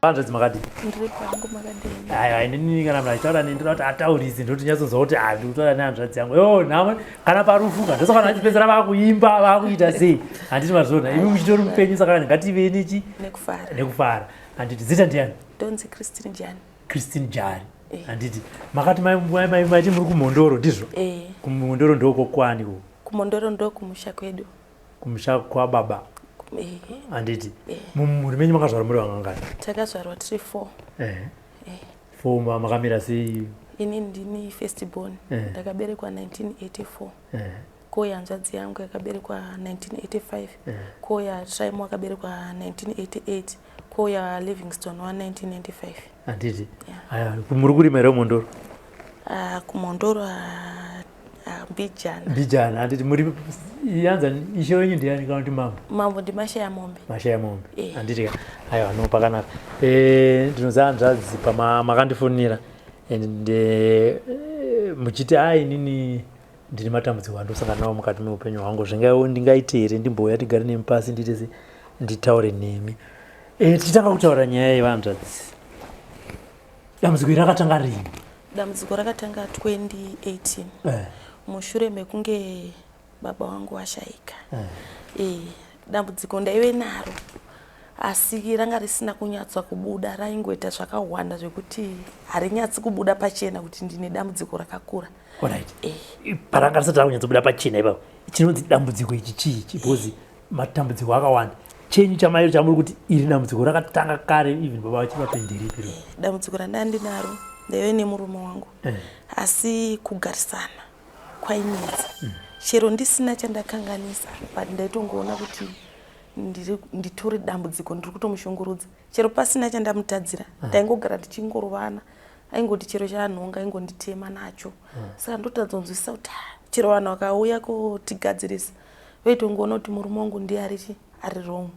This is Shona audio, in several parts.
Hanzvadzi makadii? Ndiri pangu makadii? Aiwa inini kana munhu achitaura neni ndoda kuti ataurise ndokuti nyatsonzwa kuti ah ndiri kutaura nehanzvadzi yangu. Yo nhamo kana parufu ka ndosaka vanhu vachipedzera vakuimba vakuita sei. Handiti mazviona imi muchitori mupenyu saka vanhu ngative nechi nekufara. Nekufara. Handiti zita ndiyani? Ndonzi Christine Jani. Christine Jari. Eh. Handiti makati mai mai mai maiti muri kuMhondoro ndizvo? Eh. KuMhondoro ndoko kwani ko? KuMhondoro ndokumusha kwedu. Kumusha kwababa. Handiti mumhuri menyu makazvarwa muri vangangani? Takazvarwa tiri four. Four makamira sei? Ini ndini first born. Ndakaberekwa 1984. Kouya hanzvadzi yangu yakaberekwa 1985. Kouya Trimo akaberekwa 1988. Kouya Livingstone wa 1995. Handiti muri kurima here kuMhondoro? Ah, kuMhondoro ah, Ah, mbijana. Mbijana handiti muri yanza ishe wenyu ndiyani kana kuti mambo? Mambo ndimashaya mombe. Mashaya mombe. Eh. Handiti ka. Aiwa no pakanaka. Eh ndinoziva hanzvadzi pama makandifonera and eh, muchiti ai inini ndine matambudziko andosangana nawo mukati meupenyu hwangu zvinga ndingaite here ndimbouya tigare nemi pasi ndiite se nditaure nemi. Eh tichitanga kutaura nyaya yevanzvadzi. Dambudziko iri rakatanga rini? Dambudziko rakatanga 2018 eh. Mushure mekunge baba wangu vashaika eh. Eh, dambudziko ndaive naro asi ranga risina kunyatswa kubuda, raingoita zvakawanda zvekuti harinyatsi kubuda pachena kuti ndine dambudziko rakakura. Alright. Eh. Paranga risati rakunyatsobuda pachena ipapo chinonzi dambudziko ichi chii? Because matambudziko akawanda chenyu chamairo chamuri kuti iri dambudziko rakatanga kare even baba vachiri vapenderepi eh, dambudziko randandinaro ndaive nemurume wangu eh. Asi kugarisana kwainetsa Chero ndisina chandakanganisa but ndaitongoona kuti nditori dambudziko ndiri kutomushungurudza chero pasina chandamutadzira Ndaingogara tichingorovana aingoti chero chaanhonga aingonditema nacho Saka ndotadza kunzwisisa kuti ah, chero vanhu vakauya kotigadzirisa vaitongoona kuti murume wangu ndiye ari ari wrong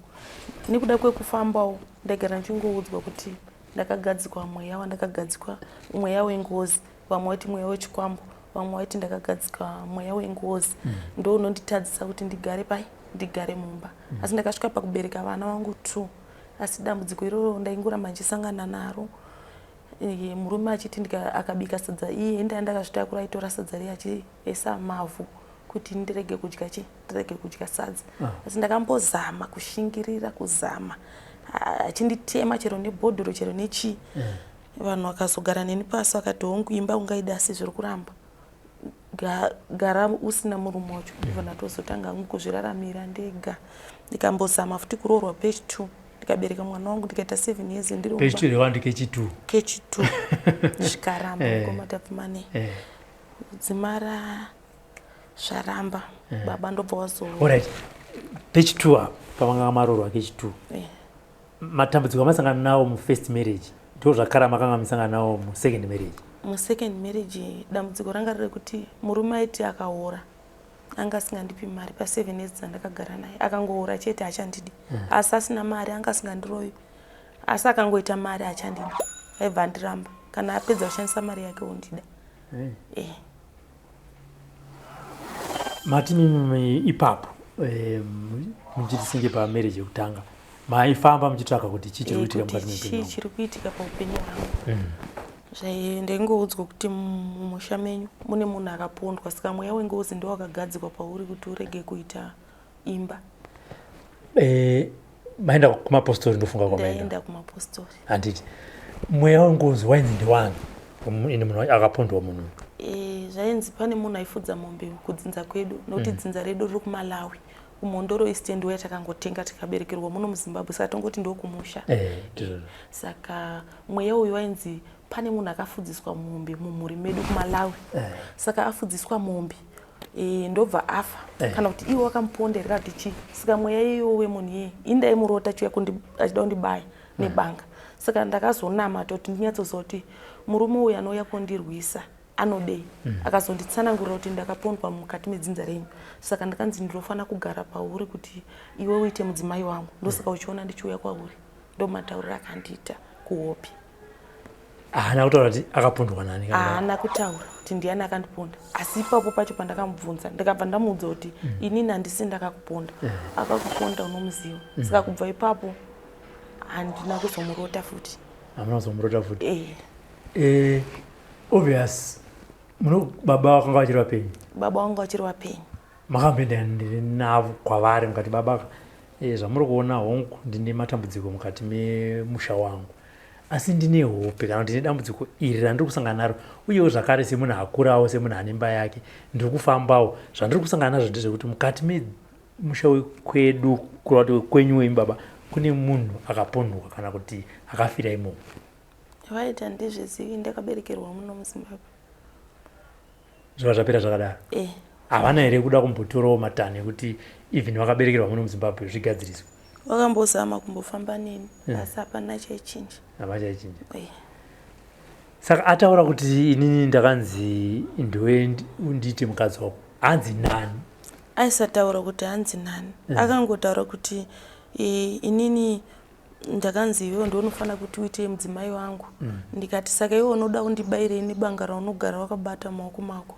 nekuda kwekufambawo ndaigara ndichingoudzwa kuti ndakagadzikwa mweya wandakagadzikwa mweya wengozi vamwe vaiti mweya wechikwambo vamwe vaiti ndakagadzikwa mweya wengozi Ndo unonditadzisa kuti ndigare pai ndigare mumba Asi ndakasvika pakubereka vana vangu two asi dambudziko iroro ndaingoramba ndichisangana naro murume achiti akabika sadza iye ndaa ndakazvitakura aitora sadza riye achiisa mavhu kuti ndirege kudya chi ndirege kudya sadza ah. Asi ndakambozama kushingirira kuzama achinditema chero nebhodhoro chero nechii Vanhu vakazogara neni pasi vakati hongu imba ungaida asi zviri kuramba gara usina murume wacho ndibva ndatozotanga hangu kuzviraramira ndega ndikambozama futi kuroorwa page two ndikabereka mwana wangu ndikaita 7 years ndiri page two rewandi kechi two kechi two zvikaramba ngoma tapfumane dzimara zvaramba Baba ndobva wazo Alright, page two apa pavanga maroorwa kechi two Matambudziko amasangana nawo mufirst marriage ndo zvakare amakanga misangana nawo musecond marriage? Musecond marriage dambudziko ranga riri rekuti murume aiti akaora anga asingandipi mari pa7 years dzandakagara naye akangoora chete haachandidi Asi asina mari anga asingandirovi asi akangoita mari haachandidi aibva andiramba kana apedza kushandisa mari yake ondida Eh. Mati mimi ipapo muchiti senge pamarriage yekutanga maifamba muchitsvaka kuti chii chiri kuitika mukati meupenyu chii chiri kuitika paupenyu hwangu Ndaingoudzwa kuti mumusha menyu mune munhu akapondwa saka mweya wengozi ndo wakagadzikwa pauri kuti urege kuita imba Maenda kumapostori ndofunga kwamaenda ndaenda kumapostori handiti mweya wengozi wainzi ndiwani ine munhu akapondwa munhu Zvainzi pane munhu aifudza mombe kudzinza kwedu nokuti dzinza redu riri kuMalawi kuMhondoro East ndo yatakangotenga tikaberekerwa muno muZimbabwe saka tongoti ndokumusha Saka mweya uyu wainzi pane munhu akafudziswa mombe mumhuri medu kuMalawi Saka afudziswa mombe ndobva afa Kana kuti iwe wakamuponda here kana kuti chii saka mweya iyoyo wemunhu iyeye ini ndaimurota achiuya achida kundibaya nebanga Saka ndakazonamata kuti ndinyatsoziva kuti murume uyu anouya kondirwisa anodei Akazonditsanangurira kuti ndakapondwa mukati medzinza renyu saka ndakanzi ndinofanira kugara pauri kuti iwe uite mudzimai wangu ndosaka uchiona ndichiuya kwauri ndo matauriro akandiita kuhope Haana kutaura kuti akapondwa nani kana haana kutaura kuti ndiani akandiponda asi ipapo pacho pandakamubvunza ndikabva ndamuudza kuti inini handisi ndakakuponda akakuponda unomuziva Saka kubva ipapo Handina kuzomurota futi. Hamuna kuzomurota futi? Eh. Eh, obvious muno baba vakanga vachiri vapenyu? Baba vanga vachiri vapenyu. Makamboenda navo kwavari mukati, baba, zvamuri kuona, hongu ndine matambudziko mukati memusha wangu, asi ndine hope kana kuti ndine dambudziko iri randiri kusangana naro, uyewo zvakare semunhu akurawo, semunhu ane imba yake, ndiri kufambawo, zvandiri kusangana nazvo ndezvekuti mukati memusha wekwedu, kureva kuti kwenyu wemi baba, kune munhu akaponhuka kana kuti akafira imomo? Vaiti handizvizivi, ndakaberekerwa muno muZimbabwe. Zviva zvapera zvakadaro? Eh. Havana here kuda kumbotorawo matanho ekuti even vakaberekerwa muno muZimbabwe zvigadziriswe? Vakambozama kumbofamba neni, asi hapana chaichinja. Hapana chaichinja. Eh. Saka ataura kuti inini ndakanzi ndiwe undiite mukadzi wako, hanzi nani? Aisataura kuti hanzi nani. Akangotaura kuti inini ndakanzi iwewe ndounofanira kuti uite mudzimai wangu. Ndikati, saka iwe unoda kundibayirei nebanga raunogara wakabata mumaoko mako?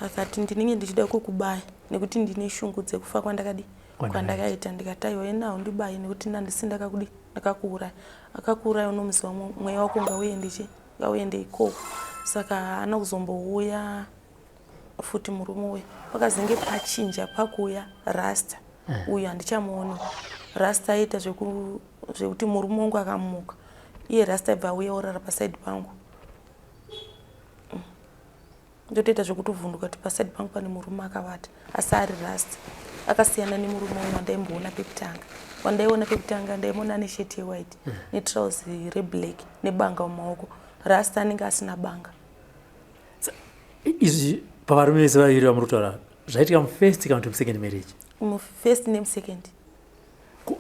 Akati, ndinenge ndichida kukubaya nekuti ndine shungu dzekufa kwandakadi kwandakaita. Ndikati, aiwa, ina haundibayi nekuti nandisi ndakakudi ndakakuuraya. Akakuuraya unomuziva, mweya wako ngauende chi ngauende ikoko. Saka haana kuzombouya futi murume uyu. Pakazenge pachinja pakuuya rasta uyu, handichamuoni. Rasta aiita zvekuti murume wangu akamuka, iye rasta aibva auya orara pasaidi pangu. Ndotoita zvekutovhunduka kuti pasaidi pangu pane murume akavata, asi ari rasta akasiyana nemurume umwe wandaimboona pekutanga. Wandaiona pekutanga ndaimuona ane sheti yewhite netrauzi reblack nebanga mumaoko. Rasta anenge asina banga. Izvi pavarume vese vaviri vamuri kutaura zvaitika mufirst kana kuti musecond marriage? Mufirst nemusecond.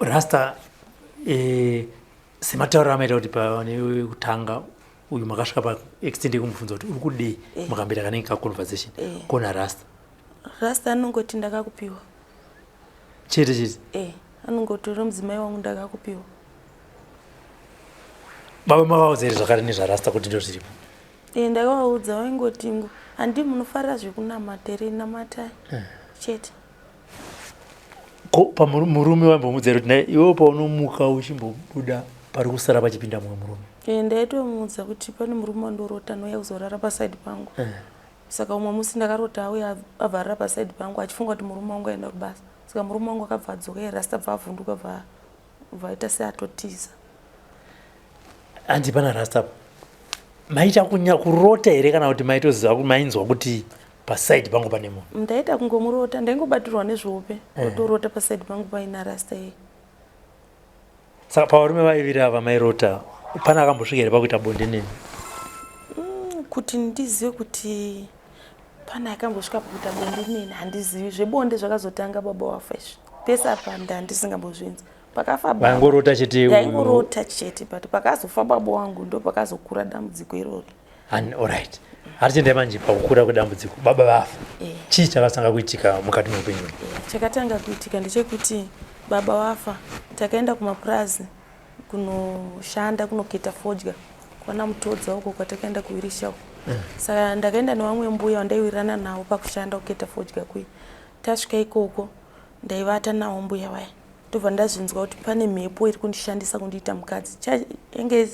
Rasta, sematauriro amaita kuti pane kutanga uyu makasvika paextent yekumubvunza kuti uri kudei, mukamboita kanenge kaconversation, kona rasta? Rasta anongoti ndakakupiwa. Chete chete? Eh, anongoti uri mudzimai wangu, ndakakupiwa. Baba mavaudza here zvakare nezvarasta kuti ndo zviripo? E, ndakavaudza. Vaingoti ngo handi munofarira zvekunamata here, namatai chete. Ko pamurume waimbomudza here kuti naye iwewo paunomuka uchimbobuda pari kusara pachipinda mumwe murume? E, ndaitomuudza kuti pane murume wandorota anouya kuzorara pasaidi pangu. Saka umwe musi ndakarota auya avharira pasaidi pangu achifunga kuti murume wangu aenda kubasa. Saka murume wangu akabva adzoka, iye rasta bva avhunduka, bva bvaita seatotiza. Handi pana rasta maita kunya kurota here kana kuti maitoziva, mainzwa kuti pasaidi pangu pane munhu? Ndaita kungomurota, ndaingobatirwa nezvihope, ndotorota pasaidi pangu paina rasta iye. Saka pavarume vaiviri ava mairota, pane akambosvika here pakuita bonde nemi? Kuti ndizive kuti pane akambosvika pakuita bonde neni, handizivi. Zvebonde zvakazotanga baba wafa izvi. Pese apa ndandisingambozvinzi. Pakafa baba Vaingorota chete? Ndaingorota chete, but pakazofa baba wangu ndo pakazokura dambudziko irori. Alright, hatichiendai manje pakukura kwedambudziko. Baba vafa, chii chakatanga kuitika mukati meupenyu hwenyu? Chakatanga kuitika ndechekuti baba wafa, takaenda kumapurazi kunoshanda, kunoketa fodya kwana Mutodza uko kwatakaenda kuWirisha uko. Saka ndakaenda nevamwe mbuya wandaiwirirana navo pakushanda kuketa fodya kuyi. Tasvika ikoko ndaivata navo mbuya vaya, ndobva ndazvinzwa kuti pane mhepo iri kundishandisa kundiita mukadzi.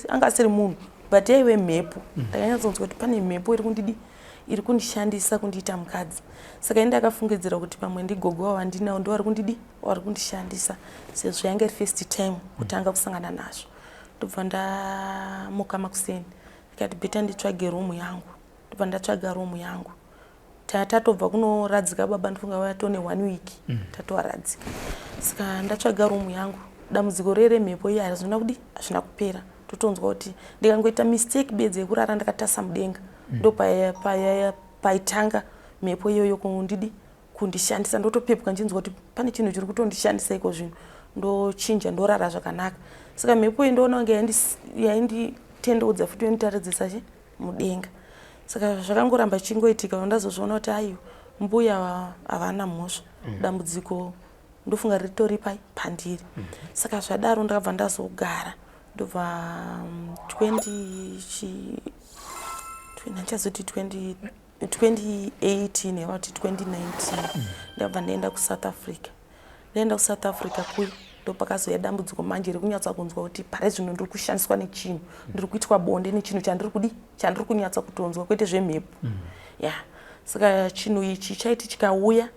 Anga asiri munhu, but yaive mhepo. Ndakanyatsonzwa kuti pane mhepo iri kundidi iri kundishandisa kundiita mukadzi. Saka ini ndakafungidzira kuti pamwe ndigogo wandinawo ndo vari kundidi vari kundishandisa, sezvo yanga iri first time kutanga kusangana nazvo. Ndobva ndamuka makuseni, ndikati better nditsvage rumu yangu. Ndobva ndatsvaga rumu yangu. Tatobva kunoradzika baba, ndifunga vatone one week tatovaradzika. Saka ndatsvaga rumu yangu, dambudziko reremhepo iye hazvina kudi hazvina kupera. Totonzwa kuti ndikangoita mistake bedzi yekurara ndakatarisa mudenga, ndo paitanga mhepo iyoyo kundidi kundishandisa. Ndotopepuka ndichinzwa kuti pane chinhu chiri kutondishandisa iko zvino. Ndochinja, ndorara zvakanaka. Saka mhepo iyi ndoona kunge yainditendeudza futi, yonditaridzisa chi mudenga. Saka zvakangoramba zvichingoitika. Ndazozviona kuti aiwa, mbuya havana mhosva, dambudziko ndofunga ritori pai pandiri. Saka zvadaro ndakabva ndazogara, ndobva 20 chi handichazoti 20 2018 yava kuti 2019, ndabva ndaenda kuSouth Africa. Ndaenda kuSouth Africa kuyi Ndopakazouya dambudziko manje rekunyatsa kunzwa kuti pare zvino ndiri kushandiswa nechinhu, ndiri kuitwa bonde nechinhu chandiri kudi, chandiri kunyatsa kutonzwa, kwete zvemhepo. Ya, saka chinhu ichi chaiti chikauya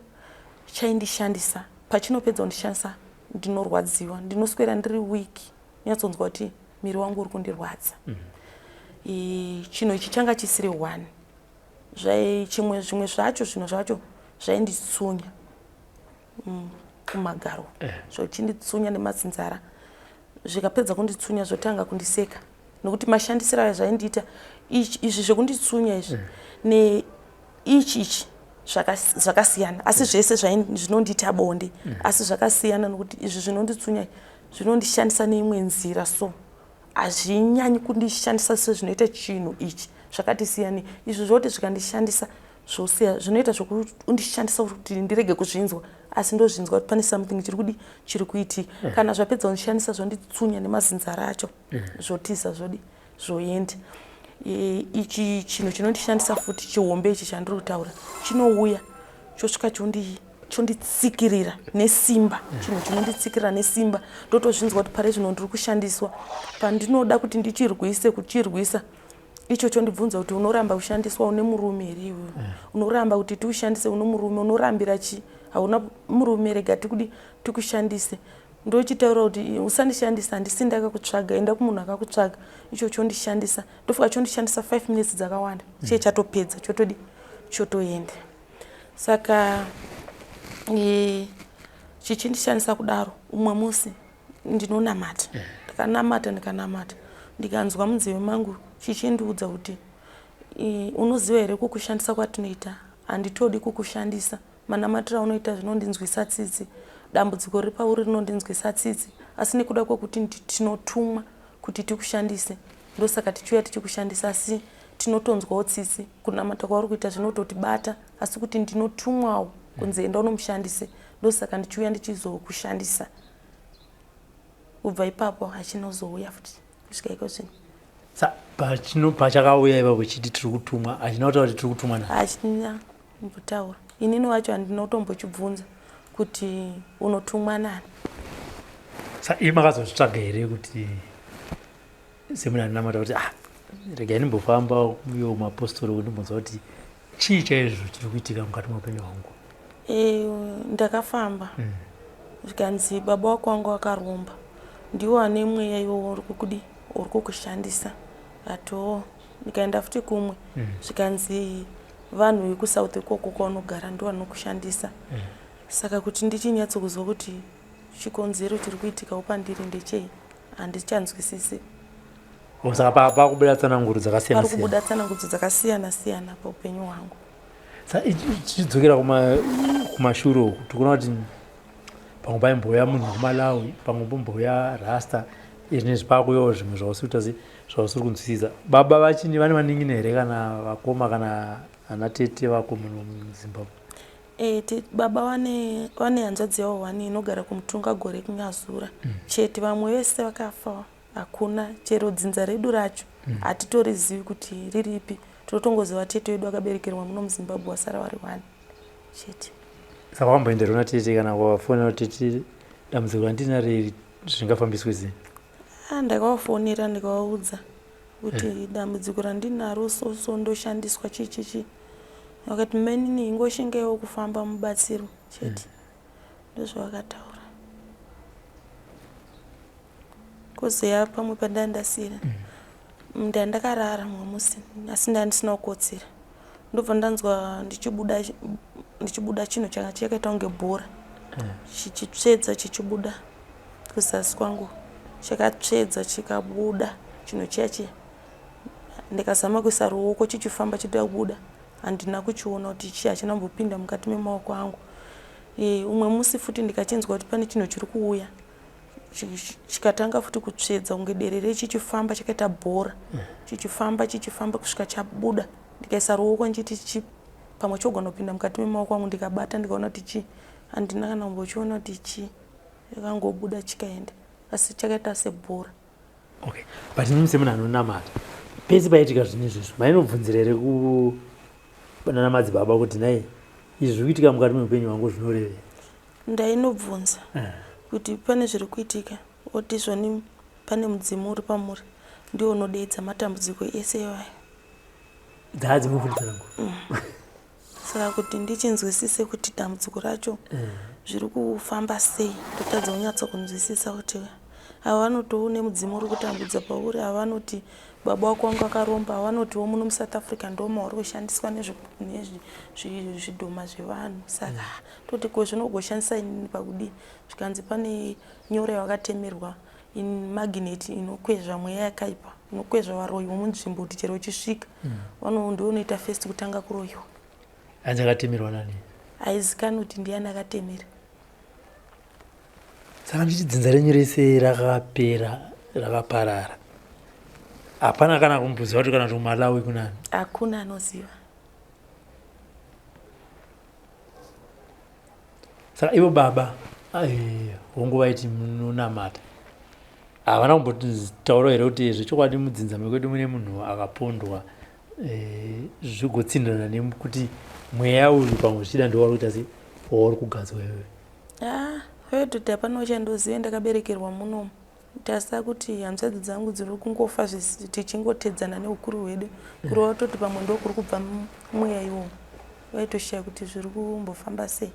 chaindishandisa, pachinopedza kundishandisa ndinorwadziwa, ndinoswera ndiri weak, nyatsonzwa kuti miri wangu uri kundirwadza. Chinhu ichi changa chisiri one, chimwe zvimwe zvacho, zvinhu zvacho zvainditsunya kumagaro, zvochinditsunya nematsinzara. Zvikapedza kunditsunya zvotanga kundiseka, nokuti mashandisiro ayo zvaindiita izvi zvekunditsunya izvi neichi ichi zvakasiyana, asi zvese zvinondiita bonde, asi zvakasiyana, nokuti izvi zvinonditsunya zvinondishandisa neimwe nzira, so hazvinyanyi kundishandisa sezvinoita chinhu ichi. Zvakati siyani. Izvi zvoti zvikandishandisa zvosiya, zvinoita zvokundishandisa kuti ndirege kuzvinzwa, asi ndozvinzwa kuti pane something chiri kudi, chiri kuitika. Kana zvapedza kundishandisa, zvonditsunya nemazinzara acho, zvotiza, zvodi, zvoenda. Ichi chinhu chinondishandisa futi chihombe ichi chandiri kutaura chinouya chosvika chonditsikirira nesimba. Chinhu chinonditsikirira nesimba, ndotozvinzwa kuti pare zvino ndiri kushandiswa. Pandinoda kuti ndichirwise, kuchirwisa icho chondibvunza kuti, "Unoramba kushandiswa, une murume here iwewe? Unoramba kuti tiushandise, une murume? Unorambira chi? Hauna murume, rega tikudi, tikushandise." Ndochitaura kuti, "Usandishandisa, handisi ndakakutsvaga, enda kumunhu akakutsvaga." Icho chondishandisa, ndofuka chondishandisa 5 minutes dzakawanda, chiye chatopedza, chotodi, chotoenda. Saka chichindishandisa kudaro, umwe musi ndinonamata, ndakanamata, ndikanamata, ndikanzwa munzeve mangu chichindiudza kuti, "Unoziva here kukushandisa kwatinoita? Handitodi kukushandisa. Manamatiro aunoita zvinondinzwisa tsitsi. Dambudziko riri pauri rinondinzwisa tsitsi, asi nekuda kwekuti tinotumwa kuti tikushandise, ndosaka tichiuya tichikushandisa. Asi tinotonzwawo tsitsi. Kunamata kwauri kuita zvinototibata, asi kuti ndinotumwawo kunzi enda unomushandise, ndosaka ndichiuya ndichizokushandisa." Kubva ipapo hachinozouya futi kusvika iko zvino. Sa pachakauya ipapo chiti tiri kutumwa, hachina kutaura kuti tiri kutumwa na? Hachina kumbotaura. Inini wacho handina kutombochibvunza kuti unotumwa nani. Sa ii makazozvitsvaga here kuti semunhu anonamata kuti, "Ah, regai ndimbofamba uyo mapostori kuti ndimbonzwa kuti chii chaizvo chiri kuitika mukati meupenyu hwangu"? Ndakafamba, zvikanzi baba wako wangu akaromba, ndiwo ane mweya iwowo uri kukudi, uri kukushandisa. Atoo, ndikaenda futi kumwe, zvikanzi vanhu vekuSouth ikoko kwaunogara ndiwo vanokushandisa. Saka kuti ndichinyatsokuzwa kuti chikonzero chiri kuitikawo pandiri ndechei, handichanzwisisi. Oh, saka pakubuda tsananguro dzakasiyana Pari kubuda tsanangudzo dzakasiyana siyana paupenyu hwangu. Sa tichidzokera kumashure uku, tikuona kuti pamwe paimbouya munhu wekuMalawi, pamwe pombouya rasta. Izvinezvi pakuyawo zvimwe zvausiri kuita se zvausiri kunzwisisa. Baba vachini vane vanin'ina here, kana vakoma, kana ana tete vako muno muZimbabwe? Baba vane hanzvadzi yavo one inogara kuMutunga Gore kuNyazura chete. Vamwe vese vakafa, hakuna. Chero dzinza redu racho hatitorizivi kuti riripi. Tinotongoziva tete vedu vakaberekerwa muno muZimbabwe, vasara vari one chete. Saka wamboenderwa natete kana wafonera tete, "Dambudziko randina reri, zvingafambiswe sei"? Ah, ndakavafonera, ndikavaudza kuti dambudziko randinaro so so, ndoshandiswa chichichi. Vakati, "Menini, ingoshingaiwo kufamba mubatsiro chete." Ndozvavakataura. Kozoya pamwe pandandasira, ndandakarara mumwe musi, asi ndandisina kukotsira, ndobva ndanzwa ndichibuda chinhu changa chakaita kunge bhora, chichitsvedza, chichibuda kuzasi kwangu. Chakatsvedza, chikabuda chinhu chiya chiya. Ndikazama kuisa ruoko, chichifamba chichida kubuda, handina kuchiona kuti chii, hachina kumbopinda mukati memaoko angu. Umwe musi futi ndikachinzwa kuti pane chinhu chiri kuuya, chikatanga futi kutsvedza kunge derere, chichifamba chakaita bhora, chichifamba, chichifamba kusvika chabuda. Ndikaisa ruoko ndichiti chi pamwe chogona kupinda mukati memaoko angu, ndikabata, ndikaona kuti chii, handina kana kumbochiona kuti chii. Chakangobuda chikaenda, asi chakaita sebhora. Okay, but imi semunhu anonamata, pese paitika zvinhu izvizvo mainobvunzira here kunana madzibaba kuti, "Nai, izvi zviri kuitika mukati meupenyu hwangu zvinorevei"? Ndainobvunza. Kuti pane zviri kuitika oti zvoni pane mudzimu uri pamuri ndiwo unodeedza matambudziko ese iwayo. Dzaa dzimwe mm. Saka kuti ndichinzwisise kuti dambudziko racho mm. zviri kufamba sei ndotadza kunyatsa kunzwisisa kuti ava vanotiwo une mudzimu uri kutambudza pauri ava vanoti baba wako wanga akaromba ava vanotiwo muno musouth africa ndoma uri kushandiswa nezvidhoma zvevanhu saka mm. toti ko zvinogoshandisa inini pakudii zvikanzi pane nyora yawakatemerwa magnet inokwezva mweya yakaipa inokwezva varoyi vomunzvimbo kuti chero uchisvika mm. ndiwo unoita first kutanga kuroyiwa. Hanzi akatemerwa nani? Haizikanwi kuti ndiani akatemera. Saka ndichiti dzinza renyu rese rakapera rakaparara, hapana kana kumboziva kuti kana kuti kuMalawi kunani? Hakuna anoziva. Saka ivo baba eh, hongu vaiti munonamata havana kumbotaura here kuti zvechokwadi mudzinza mekwedu mune munhu akapondwa eh, zvigotsindirana nekuti mweya uyu pamwe zvichida ndiwo wari kuita sei wauri kugadzwa iwewe? Ah, vaitoti hapana uchandoziva ndakaberekerwa munomu Tasa kuti hanzvadzi dzangu dziri kungofa tichingotedzana neukuru hwedu kureva toti pamwe ndokuri kubva mweya iwowo vaitoshaya kuti zviri kumbofamba sei.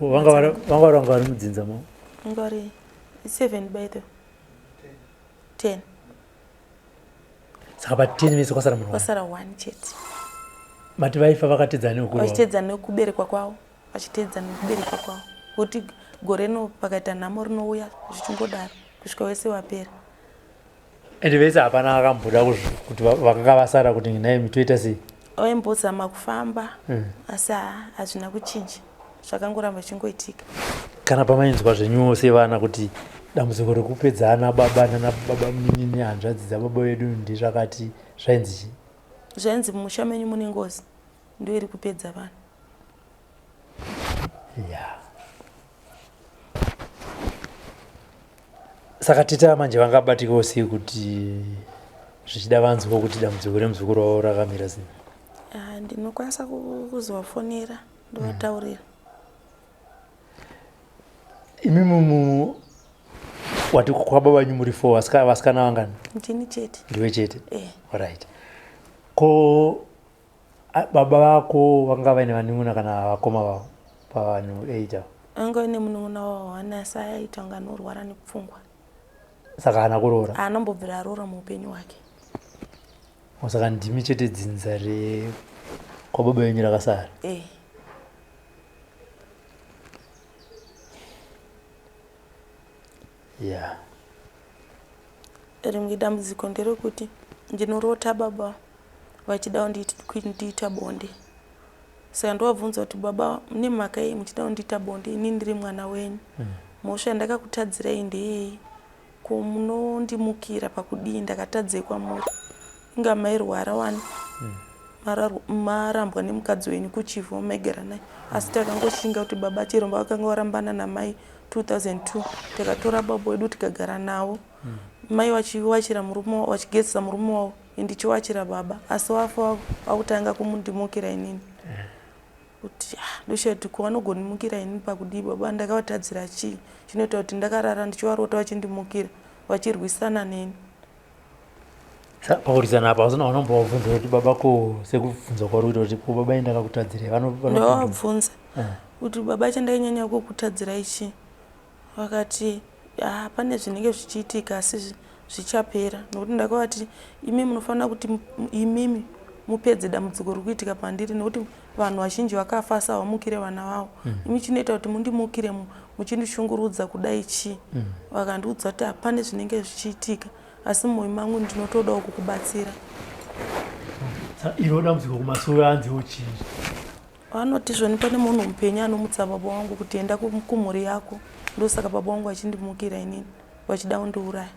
Vanga vari vanga vari mudzinza mo? Vanga vari seven by the ten. Saka pa ten vese kwasara munhu kwasara one chete. Mati vaifa vakatedzana neukuru vachitedzana nekuberekwa kwavo. Vachiteedza nekuberekwa kwavo kuti gore rino pakaita nhamo rinouya zvichingodaro kusvika wese wapera. Ende vese hapana akamboda kuti vakanga vasara kuti nhai toita sei? Vaimbozama kufamba mm. asi hazvina kuchinja zvakangoramba zvichingoitika. Kana pamainzwa zvenyuwo sevana kuti dambudziko rekupedza ana baba nana baba munini nehanzvadzi dzababa vedu ndezvakati zvainzi chii? Zvainzi mumusha menyu mune ngozi ndiyo iri kupedza vanhu. Yeah. Saka tete manje vangabatikawo sei kuti zvichida vanzwawo kuti dambudziko remuzukuru wavo rakamira sei? Ah, ndinokwanisa kuzovafonera ndovataurira. Imi mumu wati kwababa venyu muri four vasikana vangani? Ndini chete. Ndiwe chete? Eh. Alright. Ko Baba vako vanga vaine vanin'ina kana vakoma vavo pavanhu 8 ava? Vanga vaine munun'una wavo one asi aiita kunge anorwara nepfungwa. Saka haana kuroora? Haana kumbobvira aroora muupenyu hwake. Oh, saka ndimi chete dzinza rekwababa venyu rakasara? Eh. Yeah. Rimwe dambudziko nderekuti ndinorota baba vachida kundiita bonde saka ndovabvunza kuti baba nemhaka yei muchida kundiita bonde ini ndiri mwana wenyu mm. mhosva yandakakutadzirai ndeyei ko munondimukira pakudii ndakatadzei kwamuri inga mairwara wani mm. marambwa nemukadzi wenyu kuchivhu maigara naye asi mm. takangoshinga kuti baba chero vakanga varambana namai 2002 takatora baba wedu tikagara navo mm. mai vachiwachira murume vachigezesa murume wavo ndichiwachira baba asi wafa wakutanga kumundimukira inini kuti ah, ndoshaya kuti ko vanogondimukira inini pakudii baba ndakavatadzira chii chinoita kuti ndakarara ndichivarota vachindimukira vachirwisana neni. Pakurwisana apa usina unombovabvunza kuti baba ko sekubvunza kwauri kuita kuti ko baba indakakutadzirei ndovabvunza eh. kuti baba chandainyanya kukutadzirai chii Vakati, ah, pane zvinenge zvichiitika asi zvichapera nokuti ndakavati imi munofanira kuti imimi mupedze dambudziko riri kuitika pandiri nokuti vanhu vazhinji vakafa asi havamukire vana vavo mm. imi chinoita kuti mundimukire muchindishungurudza kudai chii mm. vakandiudza kuti hapane zvinenge zvichiitika asi mumwoyo mangu ndinotodawo kukubatsira iro dambudziko kumasoro anziwo chii Vanoti zvoni pane munhu mupenyu anomutsa baba wangu kuti enda kumhuri yako ndosaka baba wangu vachindimukira inini vachida kundiuraya.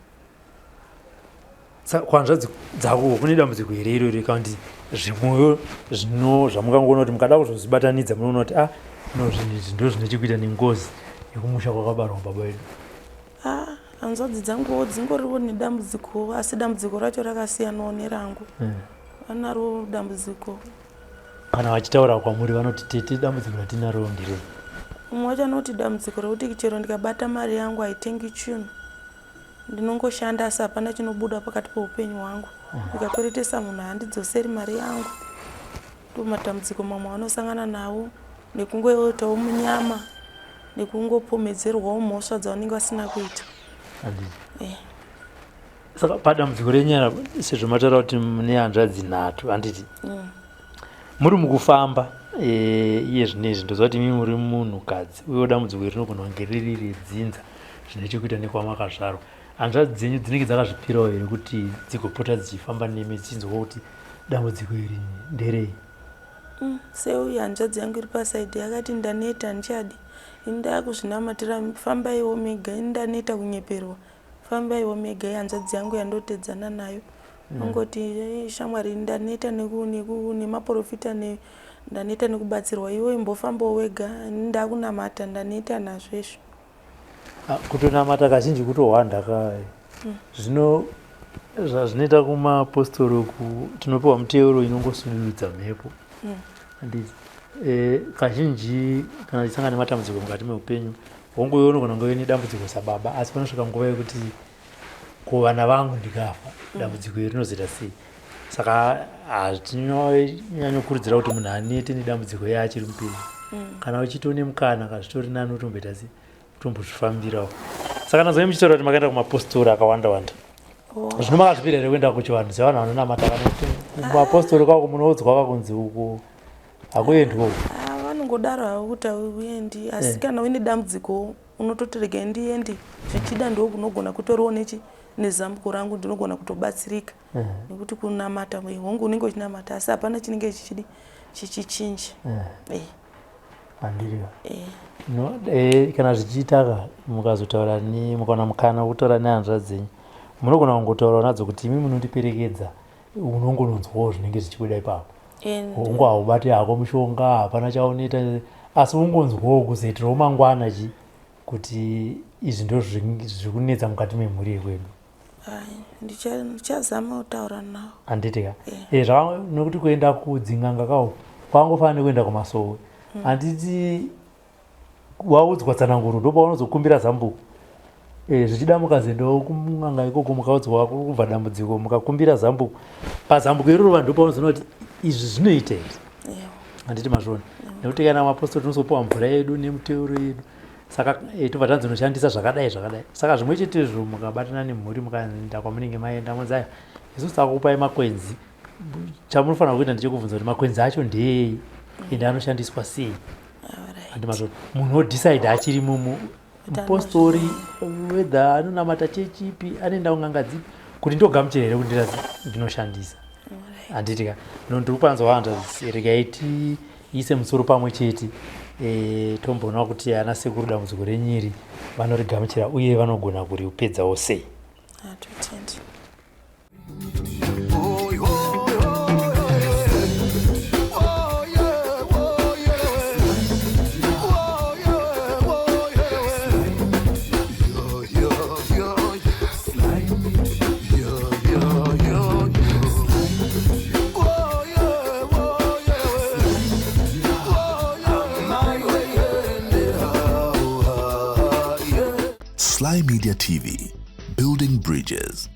Kwanzvadzi dzako kune dambudziko here irori kana kuti zvimwewo zvino zvamukangoona kuti mukada kuzozvibatanidza munoona kuti ah no zvinhu izvi ndo zvine chekuita nengozi yekumusha kwakabarwa baba vedu. Ah, hanzvadzi dzanguwo dzingoriwo nedambudziko asi dambudziko racho rakasiyanawo nerangu. Vanaro mm. dambudziko Kana vachitaura kwamuri vanoti tete dambudziko ratinaro nderei? Umwe wacho anoti dambudziko rekuti chero ndikabata mari yangu haitengi chinhu. Ndinongoshanda asi hapana chinobuda pakati peupenyu hwangu. Ndikakweretesa munhu haandidzoseri mari yangu. Ndomatambudziko mamwe avanosangana nawo nekungoitawo munyama nekungopomedzerwawo mhosva dzavanenge vasina kuita. Eh. Saka padambudziko renyaya sezvo mataura kuti mune hanzvadzi nhatu handiti? Mm. Muri mukufamba eh, iye zvino izvi ndoziva kuti imi muri munhukadzi uyewo dambudziko iri rinogona kunge riri redzinza zvine chekuita nekwamakazvarwa. Hanzvadzi dzenyu dzinenge dzakazvipirawo here kuti dzigopota dzichifamba nemi dzichinzwa kuti dambudziko iri nderei? Mm, seuyu hanzvadzi yangu iri pasaidi yakati ndaneta handichadi ini ndakuzvinamatira fambaiwo mega ini ndaneta kunyeperwa Fambaiwo mega ihanzvadzi yangu yandotedzana nayo ongoti mm. shamwari ndaneta nemaprofita ne, ndaneta nekubatsirwa iwe imbofambawo wega ndakunamata ndaneta nazvo izvo ah, kutonamata kazhinji kutohwanda ka mm. zvino zvazvinoita kumapostori uku tinopiwa muteuro inongosudurudza mhepo mm. handiti eh, kazhinji kana tichisangana nematambudziko mukati meupenyu Hongu iwe unogona kunge uine dambudziko sababa asi panosvika nguva yekuti ko vana vangu ndikafa mm. dambudziko iri rinozoita sei saka hatinyanyokurudzira kuti munhu anete nedambudziko iye achiri mupenyu mm. kana uchiti une mukana kazvitori nani utomboita sei utombozvifambirawo saka nazoi muchitaura kuti makaenda kumapostori akawanda wanda oh. zvino makazvipira here kuenda kuchivanhu sevanhu vanonamata vanoti kumapostori kwako munoudzwa kakunzi uku hakuendwi uku ah, vanongodaro havo kuti hauendi asi eh. kana uine dambudziko unototi regai ndiende zvichida ndo kunogona kutoriwo nechi nezambuko rangu ndinogona kutobatsirika eh. nekuti kunamata hongu unenge uchinamata asi hapana chinenge chichidi chichichinja eh. Andiriyo. No, eh, kana zvichiita mukazotaura ne mukaona mukana wekutaura nehanzvadzi dzenyu munogona kungotaurawo nadzo kuti imi munondiperekedza unongononzwawo zvinenge zvichibuda ipapo hongu haubati hako mushonga hapana chaunoita asi ungonzwawo kuzoitirawo mangwana chi kuti izvi ndo zviri kunetsa mukati memhuri yekwedu ndichazama kutaura navo handiti ka eh, nokuti kuenda kudzin'anga kawo kwangofanira nekuenda kumasowe mm. handiti waudzwa tsananguro ndopaunozokumbira zambuko e, zvichida mukazoendawo kun'anga ikoko mukaudzwa kubva dambudziko mukakumbira zambuko pazambuko iroro vanhu ndopaunozoona kuti izvi zvinoita here handiti mazviona nekuti kana mapostori tinozopiwa mvura yedu nemuteuro yedu saka e, tobva tanzi unoshandisa zvakadai zvakadai saka zvimwe chetezvo mukabatana nemhuri mukaenda kwamunenge maenda monzi aya isusu takupai makwenzi chamunofanira kuita ndechekubvunza kuti makwenzi acho ndeei ende anoshandiswa sei handimazvo munhu odecide achiri mumu mupostori whether anonamata chechipi anoenda kun'anga dzipi kuti ndogamuchira here kuti ndinoshandisa handiti ka no ndiri kupanzwa hanzvadzi regai tiise musoro pamwe chete e, tomboona kuti ana sekuru dambudziko renyiri vanorigamuchira uye vanogona kuripedzawo sei Sly Media TV, building bridges.